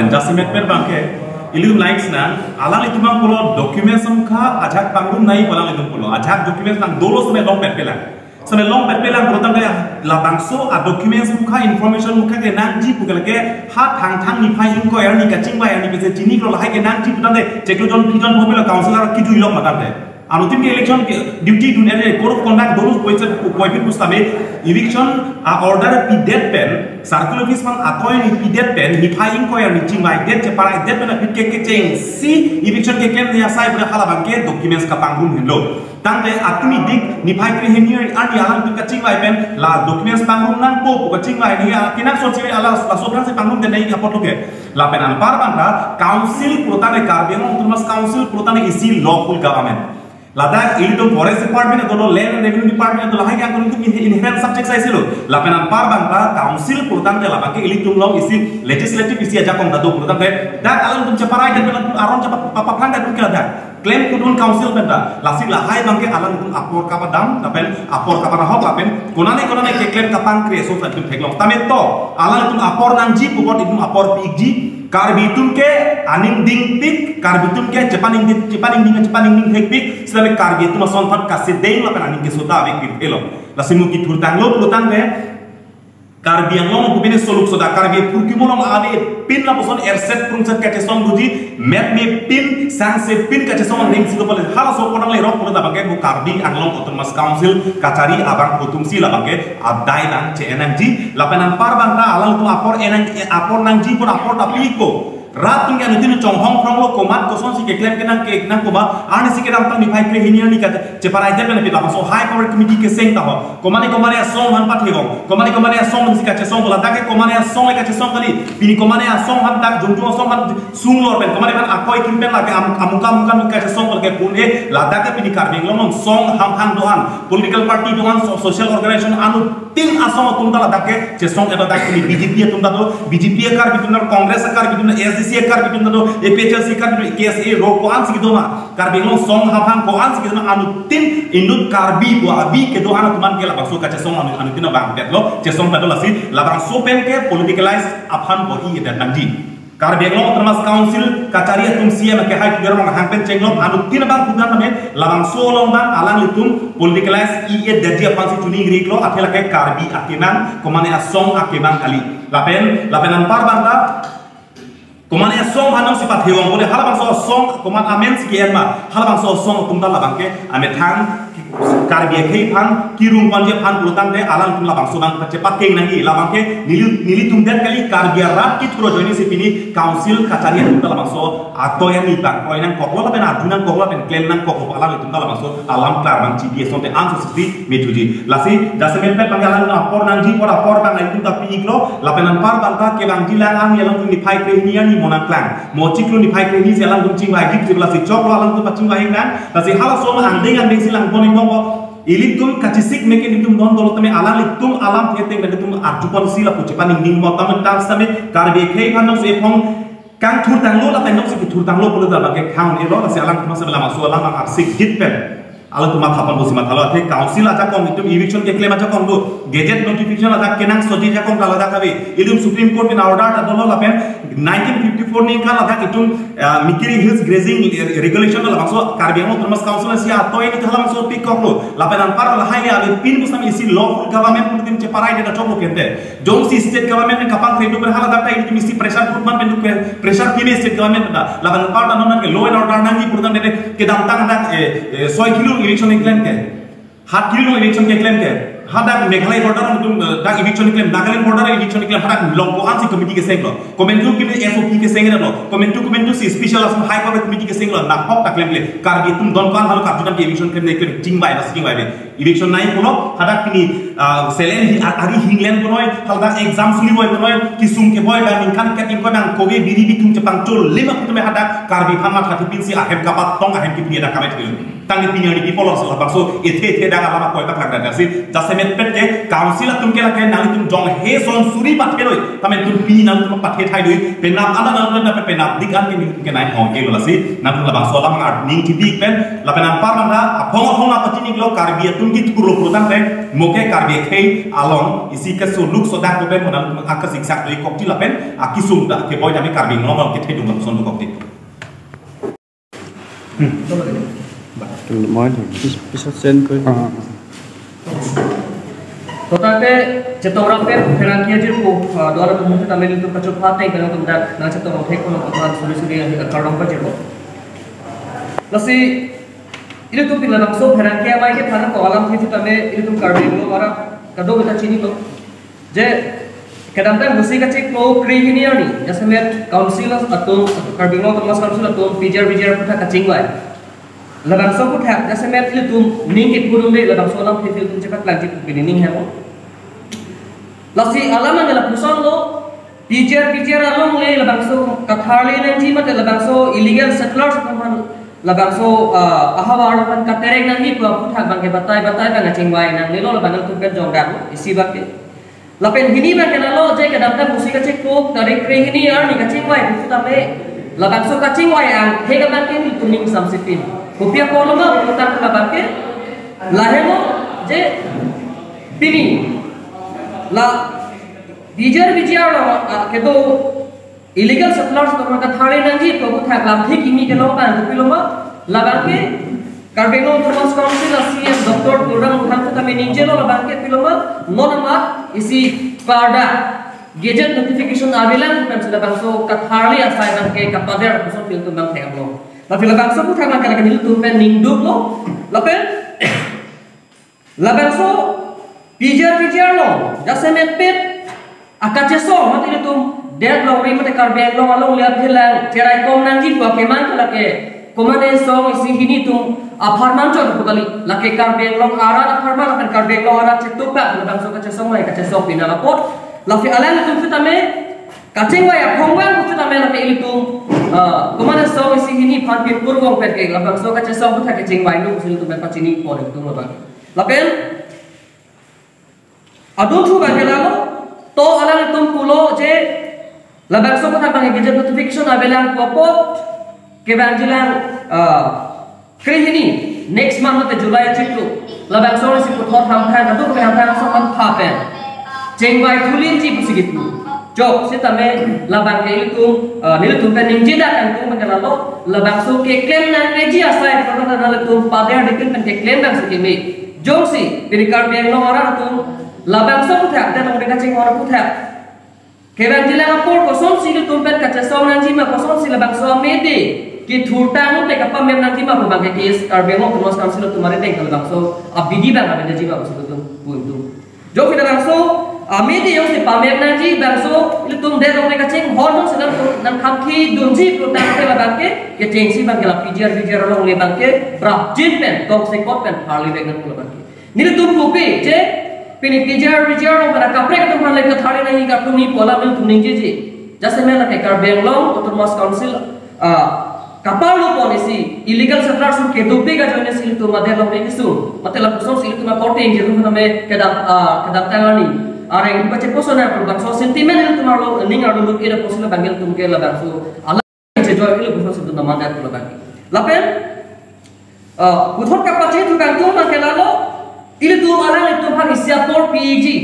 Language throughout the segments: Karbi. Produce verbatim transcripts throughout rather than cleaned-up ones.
Jasemet pen bangke, ilitum likes na, alanglitum bang pulo documents mukha ajak pangrum nangji pu alanglitum pulo, ajak documents nang dolo seme long pet pelang. Seme long pet pelang pulo tangte labangso a documents mukha, information mukha kenangji pu ke lake ha Thangthang niphai ingkoi arni kachingvai arni pese chini klo lahai kenangji pu tangte chiklo jon phi jon pho pulo council ar kejui long ma tangte. Anuttin ke election ke duty dun ere code of conduct dolo poisa poipin pusitame eviction a order pidet pen circle office man atoi ni pidet pen niphai ingkoi arni chingvaidet cheparaidet pen aphi ke kechengsi eviction keklem ne asai pu halabangke documents kapangrum henlo. Tangte atumi dik niphai krehini arni alanglitum kachingvai pen la documents pangrum nangpo pu kachingvai ni a kenangsot si ala laso aphrangsi pangrumdet nangji apotlo ke. Lapen anpar bangta council pulo tangte Karbi Anglong Autonomous Council pulo tangte isi lawful government. Ladak ilitum forest department dolo, land and revenue department dolo, lahai ke angkun ilitum in- inherent subject sai silo. Lapen anpar bangta council pulo tangte labangke ilitum along isi legislative isi ajakong ta do pulo tangte dak alanglitum cheparai dan aron chepa- papa phan dan ke ladak klem kedun council pen ta. Lasi lahai bangke alanglitum apor kapadam lapen apor kapanahok lapen konane konane keklem kapangkre ason ta ilitum theklong. Tame to alanglitum apor nangji pu apot ilitum apor pikji. Karbi atum ke aning dingpik, Karbi atum ke chepaningding, chepaningding, chepaningding thekpik, sitame Karbi atum ason aphan kasedeng lapen aning keso ta avepik pelo. Lasi mo kethur tanglo pulo tangte Karbi Anglong pu pine soluk soda Karbi apurkimo along avepin lapuson erset prungset kachesong doji, mep mepin, sangse pin kachesong angdeng si dopale halaso apor nanglerok pulo ta bangke mo Karbi Anglong Autonomous Council kachari abang atum si labangke adai bang che-en nangji. Lapen anpar bangta alanglitum apor enang apor nangji pu apor ta piko. Rat atum ke anuttin chonghong phronglo komat kosonsi keklem kenang ke nang koma arnisi kedamtang niphai krehini arni kache- cheparaidet pen aphi labangso high power committee keseng ta ho. Komane komane asong aphan pathevong. Komane komane asong si kachesong bola dak ke komane asong le kachesong kali. Pini komane asong aphan dak jungju asong aphan sunglor pen komane aphan akoi kim pen lake am- amuka amuka kachesong bola ke pun e ladak ke pini Karbi Anglong song ham hang do-an political party do-an so- social organization anuttin asong atum ta ladak ke chesong eta dak pini B J P atum ta do, B J P a Karbi atum ta, Congress a Karbi atum ta, A S D C a Karbi atum ta do, A P H L C Karbi atum, K S A ro ko-ansi kedo ma. Karbi Anglong song ham hang ko-ansi kedo ma anuttin inut Karbi pu abi kedo-an atum an ke labangso kachesong anu- anuttin abang petlo, chesong petlo lasi labangso pen ke politicalize aphan bor-i edet nangji. Karbi Anglong Autonomous Council kachari atum C M ke hai tugar mong hang pen chenglok anuttin abang kudan name labangso along bang alanglitum politicalize i-edetji aphansi chuni ingri klo athe lake Karbi akemang komane asong akemang kali. Lapen lapen anpar bangta komane asong aphan nangsi pathevong pule halabangso asong komat amen si ke-en ma halabangso asong atum ta labangke amethang Karbi akhei aphan kirung ponji aphan pulo tangte alanglitum labangso bang pachepakeng nangji labangke neli nelitum det kali Karbi arat kethur ajoine si pini council kachari atum ta labangso atoi ani bang kroi nangkoklo lapen arju nangkoklo lapen klem nangkoklo alanglitum ta labangso alam klar bang chibi asonte anso sisi methuji lasi jasemet pen bang alanglitum apor nangji apor apor bang alanglitum ta pi-iklo lapen anpar bangta kevangji lang ang alanglitum niphai krehini ani mo nangklang mo chiklo niphai krehini si alanglitum chingvai hip si lasi choklo alanglitum pachingvai nang lasi halaso angdeng angdeng si lang pon ingbong ilitum kachisik meke ilitum don dolo tame alanglitum alam thekthe ilitum arju ponsi lapu chepaningning mo tame tang sitame Karbi akhei aphan nangsi ephong kangthur tanglo lapen nangsi kethur tanglo pulo ta bangke khang elo lasi alanglitum sitame labangso alam arsik jit pen alanglitum matha pon pusi mathalo athe council ajakong ilitum eviction keklem ajakong do gazette notification ajak kenangsotji ajakong ta ladak ave ilitum Supreme Court pen order ta dolo lapen nineteen fifty-four ningkan ladak ilitum uh, Mikiri Hills Grazing Regulation labangso Karbi Anglong Autonomous Council si atoi ni halabangso pikoklo lapen anpar lahai le avepin pusitame isi lawful government pu ilitum cheparai det achoklo kente jongsi state government kapangkre do pen haladak ta ilitum isi pressure group man pen do pressure pime state government ta lapen anpar ta non ke law and order nangji pu tangte kedamtang dak eh, eh, soi kilo eviction keklem ke hat kilo eviction keklem ke hadak Meghalaya border ilitum eh, dak eviction keklem Nagaland border eviction keklem hadak long ko-ansi committee kesenglo komantu kimi S O P kesenglo komantu komantu si special asam high power committee kesenglo nahok ta klemle Karbi atum don ko-an halo karju dam ke eviction klem ne ke chingvai na chingvai le eviction nai pulo hadak pini ah, selen hi- a- ari hinglen punoi hadak exam suli boi punoi kisung ke boi bang ningkan kat ingkoi bang kove biri bitum chepangchol lima putume hadak Karbi aphan matha thipin si ahem kapat tong ahem kipini dak kamai thil tangni pini ani people labangso ethe ethe dak alama koi bak lang dak si jasemet Pet ke council atum ke lake nangtum jong he son suri pathe loi. Tame tum pi nangtum pathe thai loi. Penap ala nangtum na penap dik an ke nangtum ke nai hong ke lo lasi. Nangtum labangso alam ngar ning kidik pen. Lapen anpar manda aphong aphong apa chini lo Karbi atum kithurlo putangte. Mo ke Karbi akhei along isi ke suluk sodak ko pen mo nangtum akasik sak loi kokti lapen akisung da ke boy nami Karbi Anglong kethe dung son kokti. Moi. Pis-, pisa send ko. Ah. Totang te chetong rap pen pherangke ajirpo, ah, do-an atum tame ilitum kachopha ateng pen atum dak nangchetong thek kono kono suri suri akardom pajirpo. Lasi ilitum pila bangso pherangke amei kethan ko alamthe tame ilitum Karbi Anglong arat kadokave ta chinilo. Je kedamtang busi kachiklo krehini arni jasemet council atum, Karbi Anglong Autonomous Council atum P G R V G R aphuthak kachingvai. Labangso aphuthak jasemet ilitum ning kipudunde labangso alamthe ilitum chepaklangji pu pini ning hemo. Lasi alam an lapuson lo, P G R V G R alongle labangso katharli nangji mate labangso illegal settlers atum aphan labangso, ah, ahavar aphan katerek nangji pu aphuthak abangke batai batai abang kachingvai nanglelo labang ilitum pen jongdang isi abangke. Lapen hini abangke lalo je kedamtang busi kachiklo tarik krehini arni kachingvai pu tame labangso kachingvai angthek abangke ilitum ning samsipin. Kopi apotlo ma pu tang abangke lahelo je pini la P G R V G R along, ah, kedo illegal settlers atum aphan katharli nangji pu aphuthak lamthe kimi kelong abang kopilo ma labangke Karbi Anglong Autonomous Council a C E M Doctor Tuliram Ronghang pu tame ningjelo labangke pilo ma non amat isi pada gazette notification avelang pen si labangso katharli asai abangke kapader apuson ilitum abang theklong. Tapi labangso aphuthak abangke lake ilitum pen ningduklo lapen labangso P G R V G R along jasemet pet akachesong mate ilitum det longri mate Karbi Anglong alongle aphelang cheraikom nangji pu akeman ke lake komatne song isi hini atum apharman chot pu kali, lake Karbi Anglong arat apharman lapen Karbi Anglong arat chetupak labangso kachesong mai kachesong pina apot lapen alanglitum pu tame kachingvai aphong abang pu tame lake ilitum, ah, komatne song isi hini aphan pipur vong pen ke labangso kachesong aphuthak kachingvai nung si ilitum pen pachini pon ilitum labang. Lapen adun thu abangke lalo, to alanglitum pulo je labangso aphuthak abang gazette notification avelang pu apot kevangjilang, ah, krehini next month mate July achiklo labangso isi puthot hamphang kadokave hamphang ason aphan pha pen chingvai thulinji pusi kipu. Chok sitame labangke ilitum, ah, nelitum pen ningjedak kangtung abangke lalo labangso keklem nangji asai pu tame nelitum pader dikit pen keklem abang si keme. Jongsi pini Karbi Anglong arat atum labangso aphuthak det longri kachinghon aphuthak kevangjilang apor kosonsi ilitum pen kachesong nangji ma, kosonsi labangso amede kethurtang te kapamem nangji ma pu abangke case Karbi Anglong Autonomous Council atum arideng labangso abidi abang avedetji ma pusi ilitum pu ilitum. Jongsi labangso amede jongsi pamem nangji bangso ilitum det longri kachinghon jongsi nang nangkhamkhi dunji pu tangte labangke kechengsi abangke la P G R V G R alongle abangke prapjin pen tongsekot pen tharli vek nangpo labangke. Nelitum pupe je pini P G R V G R along pada kaprek atum aphan le katharli nangji kartumi pu alam nelitum ningjeji. Jasemet lake Karbi Anglong Autonomous Council, ah, kaparlo pon isi illegal settlers atum kedopi ajoine si ilitum adet longri kesung mate lapuson si ilitum akorte ingjir pu tame kedam, ah, kedamtang arni areng ilitum kacheposon na pu bangso sentiment ilitum arlo ning arlo lut ira pusi labang ilitum ke labangso alam chejoi ilitum puson si ilitum namandat pu labang. Lapen, ah, puthot kapachini thu kangtung abangke lalo ilitum alanglitum aphan isi apor piji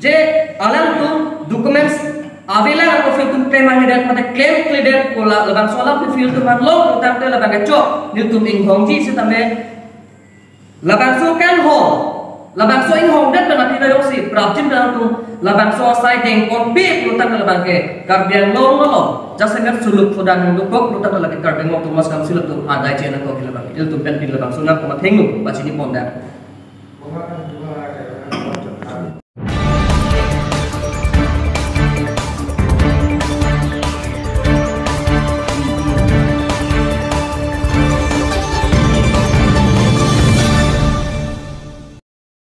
je alanglitum documents avelang ako ilitum klem ahedet mate klem kledet pu la labangso alam ilitum aphan long pu tangte labangke chok nelitum inghongji sitame labangso kanghon labangso inghongdet pen aphi ta jongsi prapjin pen atum labangso asai dengponpe pu tangte labangke Karbi Anglong along jasemet suluk phodan nangdukok pu tangte lake Karbi Anglong Autonomous Council atum adai chena ko ke labang ilitum pen pin labangso nangkoma thengno pachini pondet.